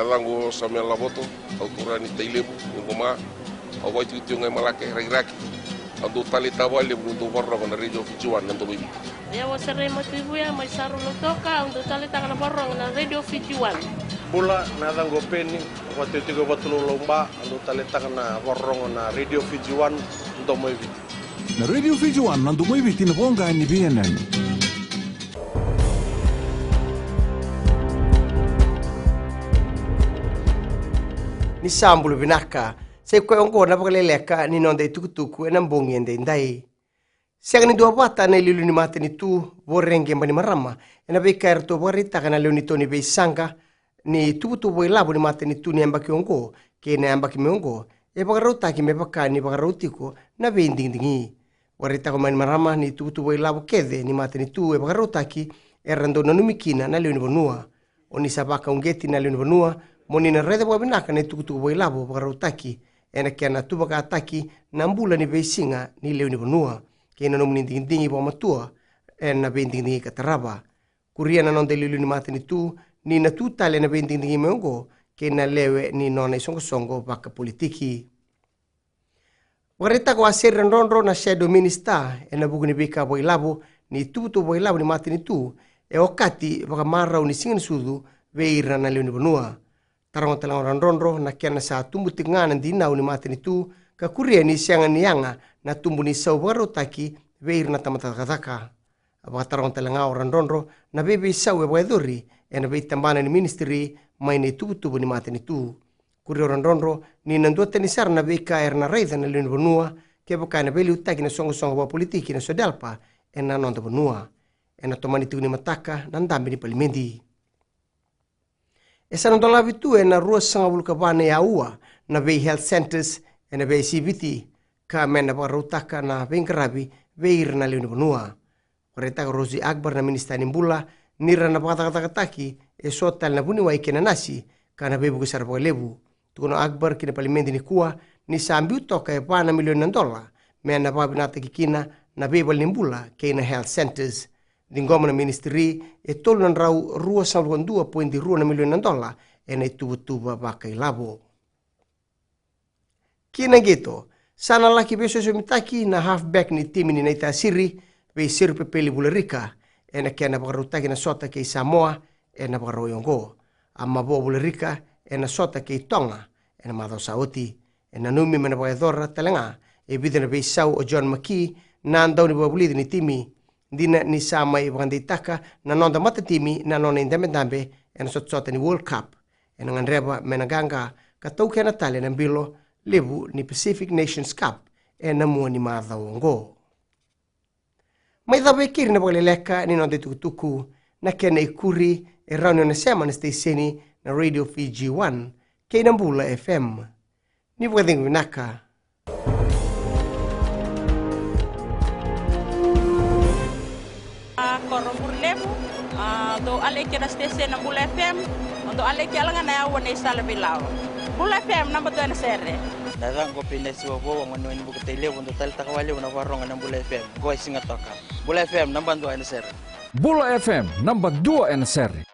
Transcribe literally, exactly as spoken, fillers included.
Yacaqu o Samuel Lavoto, au turaga ni Tailevu, ni Qoma. Au vakaitikotiko ga i Malake, Rakiraki. Au dau taleitaka vakalevu niu dau vakarorogo na Radio Fiji One na Domoiviti. Au o Serei Matuivuya mai Saru, Lautoka, au dau taleitaka na vakarorogo na Radio Fiji One. Bula, na yacaqu o Peni, au vakaitikotiko e Vatulaulau, Ba, au dau taleitaka na vakarorogo na Radio Fiji One, Domoiviti. Na Radio Fiji One, na Domoiviti, na voqa ni veiyanuyanu. Ni sa bula vinaka. Sa i koya oqo na vakaleleka ni noda itukutuku ena bogi edaidai. Sega ni duavata na iliuliu ni matanitu, Voreqe Bainimarama, ena veika eratou vakaraitaka na lewe ni to ni veisaqa ni tuvatuva ilavo ni matanitu ni yabaki oqo kei na yabaki mai oqo, e vakarautaki me vaka ni vakarau tiko na veidigidigi. Vakaraitaka o Bainimarama ni tuvatuva ilavo kece ni matanitu e vakarautaki era dau nanumi kina na lewe ni vanua. O ni sa vakauqeti na lewe ni vanua mo ni na raica vakavinaka na itukutuku vakailavo vakarautaki ena kena tuvakataki na bula ni veisiga ni lewe ni vanua kei na nomuni digidigi vakamatua ena veidigidigi ka tarava. Kuria na noda iliuliu ni matanitu ni na tu tale ena veidigidigi mai oqo kei na lewe ni nona isoqosoqo vakapolitiki. Vakaraitaka o Aseri Radrodro na Shadow Minister ena vuku ni veika vakailavo ni tuvatuva vakailavo ni matanitu e okati vakamarau ni siga ni sucu vei ira na lewe ni vanua. Taroga tale ga o Radrodro na kena sa tubu tiko ga na dinau ni matanitu ka kuria ni sega ni yaga na tubu ni sau vakarautaki vei ira na tamata cakacaka. A vakataroga tale ga o Radrodro na veiveisau e vakayacori ena veitabana ni ministry mai na ituvatuva ni matanitu. Kuria o Radrodro ni na duatani sara na veika era na raica na lewe ni vanua kevaka ena veiliutaki na soqosoqo vakapolitiki na SODELPA ena noda vanua. Ena tomani tiko ni mataka na dabe ni palimedi. E sa na dolavi tu ena ruasagavulu ka va na aua na vei health centres ena veiyasai Viti ka me na vakarautaka na veiqaravi vei ira na lewe ni vanua. Vakaraitaka o Rosy Akbar na minisita ni bula ni ra na vakacakacakataki e so tale na vuniwai kei na nasi ka na veivuke sara vakalevu. Tukuna o Akbar ki na palimedi nikua ni sa biu toka e va na milioni na dola me na vakavinakataki kina na veivalenibula kei na health centres. Ciqoma na ministry e tolu na drau ruasagavulu ka dua poidi rua na milioni na dola ena ituvatuva vakailavo. Ki na qito, sa na laki veisosomitaki na halfback ni timi ni Naitasiri, vei Serupepeli Vularika, ena kena vakarautaki na sota kei Samoa ena Vakarauwai oqo. A mavoa Vularika ena sota kei Toga ena macawa sa oti. E nanumi me na vakayacora tale ga e vica na veisau o John McKee, na daunivakavulici ni timi. Dina ni sa mai vakadeitaka na noda matatimi na nona idabedabe ena sotasota ni World Cup. Ena gadreva me na qaqa ka taukena tale na bilo levu ni Pacific Nations Cup ena mua ni macawa oqo. Mai cava e keri na vakaleleka ni noda itukutuku, na kena ikuri e rawa ni o na sema na siteseni na Radio Fiji One kei na Bula F M. Ni vakacegu vinaka. A, Koro Bure Levu, a, dou aleki na siteseni na Bula F M, dou aleki yala ga na yaua nei Sala Veilawa. Bula F M, naba dua ena sere. Na yacaqu o Peinesi Wavoa, gone ni Bukatai Levu, dou taleitaka vakalevu na vakarorogo na Bula F M. Qo e Sigatoka. Bula F M, naba dua ena sere. Bula F M, naba dua ena sere.